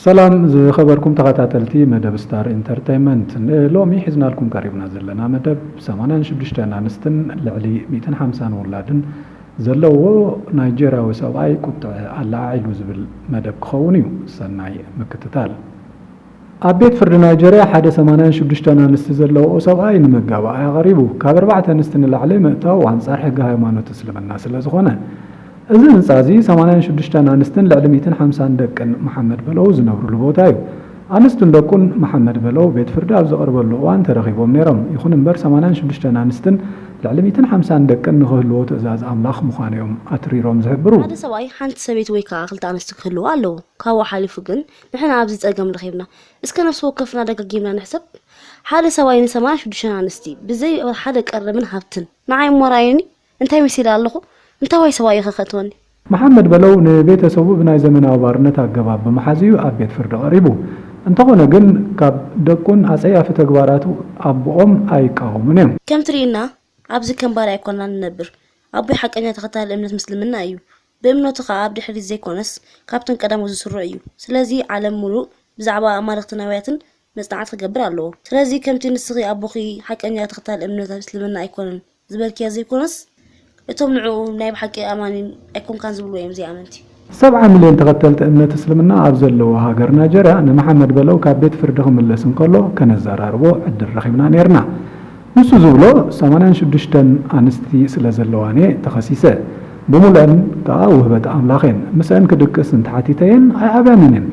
ሰላም ዝኸበርኩም ተኸታተልቲ መደብ ስታር ኢንተርተይመንት፣ ንሎሚ ሒዝናልኩም ቀሪብና ዘለና መደብ ሰማንያን ሽዱሽተን ኣንስትን ልዕሊ ሚእትን ሓምሳን ውላድን ዘለዎ ናይጄርያዊ ሰብኣይ ቁጥዐ ኣለዓዒሉ ዝብል መደብ ክኸውን እዩ። ሰናይ ምክትታል። ኣብ ቤት ፍርዲ ናይጀርያ ሓደ ሰማንያን ሽዱሽተን ኣንስቲ ዘለዎ ሰብኣይ ንመጋባእያ ቀሪቡ። ካብ ኣርባዕተ ኣንስቲ ንላዕሊ ምእታው ኣንጻር ሕጊ ሃይማኖት እስልምና ስለ ዝኾነ፣ እዚ ህንጻ እዚ ሰማንያን ሽዱሽተን ኣንስትን ልዕሊ ሚእትን ሓምሳን ደቅን መሓመድ በለው ዝነብሩሉ ቦታ እዩ። ኣንስቱን ደቁን መሓመድ በለው ቤት ፍርዲ ኣብ ዝቐርበሉ እዋን ተረኺቦም ነይሮም። ይኹን እምበር ሰማንያን ሽዱሽተን ኣንስትን ልዕሊ ሚእትን ሓምሳን ደቅን ንኽህልዎ ትእዛዝ ኣምላኽ ምዃኑ እዮም ኣትሪሮም ዝሕብሩ። ሓደ ሰብኣይ ሓንቲ ሰበይቲ ወይ ከዓ ክልተ ኣንስቲ ክህልዎ ኣለዎ። ካብኡ ሓሊፉ ግን ንሕና ኣብዚ ጸገም ረኺብና። እስከ ነፍሲ ወከፍና ደጋጊምና ንሕሰብ። ሓደ ሰብኣይ ንሰማንያን ሽዱሽተን ኣንስቲ ብዘይ ሓደ ቀረብን ሃብትን ንዓይ እሞ ረኣዩኒ። እንታይ መሲለ ኣለኹ? እንታዋይ ሰብኣይ ኢኸ ከእትወኒ? መሓመድ በለው ንቤተሰቡ ብናይ ዘመናዊ ባርነት ኣገባብ ብምሓዝ እዩ ኣብ ቤት ፍርዲ ቀሪቡ። እንተኾነ ግን ካብ ደቁን ኣጸያፊ ተግባራቱ ኣቦኦም ኣይቃወሙን እዮም። ከም ትርእይና ኣብዚ ከም ባርያ ኣይኮንና ንነብር። ኣቦይ ሓቀኛ ተኸታሊ እምነት ምስልምና እዩ። ብእምነቱ ኸኣ ኣብ ድሕሪት ዘይኮነስ ካብቶም ቀዳሞት ዝስሩዕ እዩ። ስለዚ ዓለም ሙሉእ ብዛዕባ ኣማልኽቲ ነብያትን መጽናዕቲ ክገብር ኣለዎ። ስለዚ ከምቲ ንስኺ ኣቦኺ ሓቀኛ ተኸታሊ እምነት እስልምና ኣይኮነን ዝበልክያ ዘይኮነስ፣ እቶም ንዕኡ ናይ ብሓቂ ኣማኒ ኣይኮንካን ዝብልዎ እዮም ዘይኣመንቲ። ሰብዓ ሚልዮን ተኸተልቲ እምነት እስልምና ኣብ ዘለዎ ሃገር ናይጀርያ ንመሓመድ በለው ካብ ቤት ፍርዲ ክምለስ እንከሎ ከነዘራርቦ ዕድል ረኺብና ነይርና። ንሱ ዝብሎ ሰማንያን ሽዱሽተን ኣንስቲ ስለ ዘለዋን እየ ተኸሲሰ። ብምሉአን ከኣ ውህበት ኣምላኽ እየን። ምስአን ክድቅስ እንተሓቲተየን ኣይኣብያንን እየን።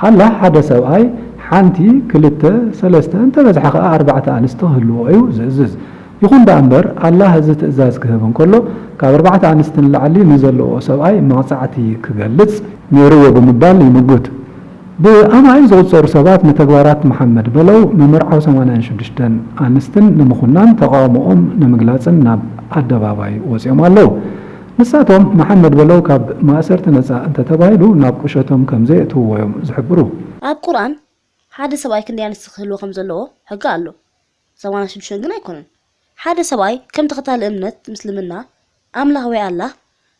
ኣላህ ሓደ ሰብኣይ ሓንቲ፣ ክልተ፣ ሰለስተ፣ እንተበዝሐ ከኣ ኣርባዕተ ኣንስቲ ክህልዎ እዩ ዝእዝዝ። ይኹን ደኣ እምበር ኣላህ እዚ ትእዛዝ ክህብ እንከሎ ካብ ኣርባዕተ ኣንስቲ ንላዕሊ ንዘለዎ ሰብኣይ መቕጻዕቲ ክገልጽ ነይርዎ ብምባል ይምጉት። ብኣማኢት ዝቑጸሩ ሰባት ንተግባራት መሓመድ በለው ምምርዓው ሰማንያን ሽዱሽተን ኣንስትን ንምኹናን ተቓውሞኦም ንምግላጽን ናብ ኣደባባይ ወጺኦም ኣለዉ። ንሳቶም መሓመድ በለው ካብ ማእሰርቲ ነጻ እንተተባሂሉ ናብ ቁሸቶም ከም ዘየእትውዎ እዮም ዝሕብሩ። ኣብ ቁርኣን ሓደ ሰብኣይ ክንደይ ኣንስቲ ክህልዎ ከም ዘለዎ ሕጊ ኣሎ። ሰማንያን ሽዱሽተን ግን ኣይኮነን። ሓደ ሰብኣይ ከም ተኸታሊ እምነት ምስልምና ኣምላኽ ወይ ኣላህ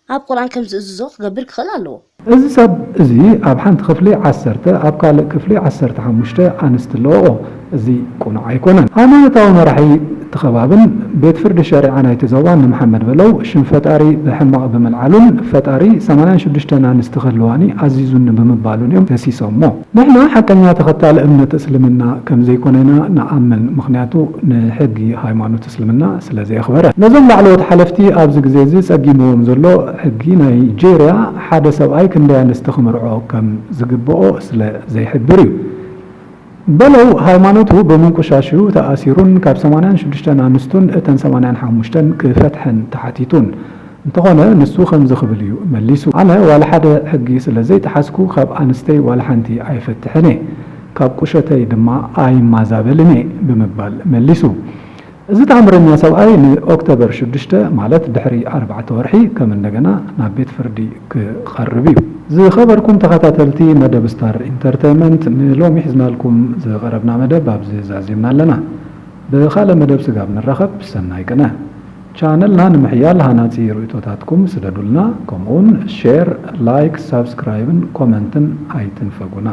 ኣብ ቁርኣን ከም ዝእዝዞ ክገብር ክኽእል ኣለዎ። እዚ ሰብ እዚ ኣብ ሓንቲ ክፍሊ ዓሰርተ ኣብ ካልእ ክፍሊ ዓሰርተ ሓሙሽተ ኣንስቲ ኣለዎ። እዚ ቁኑዕ ኣይኮነን። ሃይማኖታዊ መራሒ እቲ ከባብን ቤት ፍርዲ ሸሪዓ ናይቲ ዞባን ንመሓመድ በለው ሽም ፈጣሪ ብሕማቕ ብምልዓሉን ፈጣሪ ሰማንያን ሽዱሽተን ኣንስቲ ክህልዋኒ ኣዚዙኒ ብምባሉን እዮም ከሲሶሞ። ንሕና ሓቀኛ ተኸታሊ እምነት እስልምና ከም ዘይኮነና ንኣምን፣ ምኽንያቱ ንሕጊ ሃይማኖት እስልምና ስለ ዘየኽበረ። ነዞም ላዕለዎት ሓለፍቲ ኣብዚ ግዜ እዚ ጸጊምዎም ዘሎ ሕጊ ናይጄርያ ሓደ ሰብኣይ ክንደይ ኣንስቲ ክምርዖ ከም ዝግብኦ ስለ ዘይሕብር እዩ። በለው ሃይማኖቱ ብምንቁሻሽዩ ተኣሲሩን ካብ ሰማንያን ሽዱሽተን ኣንስቱን እተን ሰማንያን ሓሙሽተን ክፈትሐን ተሓቲቱን። እንተኾነ ንሱ ከምዚ ክብል እዩ መሊሱ፣ ኣነ ዋላ ሓደ ሕጊ ስለ ዘይጠሓስኩ ካብ ኣንስተይ ዋላ ሓንቲ ኣይፈትሕን እየ፣ ካብ ቁሸተይ ድማ ኣይማዛበልን እየ ብምባል መሊሱ። እዚ ተኣምረኛ ሰብኣይ ንኦክቶበር ሽዱሽተ ማለት ድሕሪ ኣርባዕተ ወርሒ ከም እንደገና ናብ ቤት ፍርዲ ክቐርብ እዩ። ዝኸበርኩም ተኸታተልቲ መደብ ስታር ኢንተርተይመንት ንሎሚ ሒዝናልኩም ዝቐረብና መደብ ኣብዚ ዛዚምና ኣለና። ብኻልእ መደብ ስጋብ ንራኸብ ሰናይ ቅነ። ቻነልና ንምሕያል ሃናጺ ርእይቶታትኩም ስደዱልና፣ ከምኡውን ሼር፣ ላይክ፣ ሳብስክራይብን ኮመንትን ኣይትንፈጉና።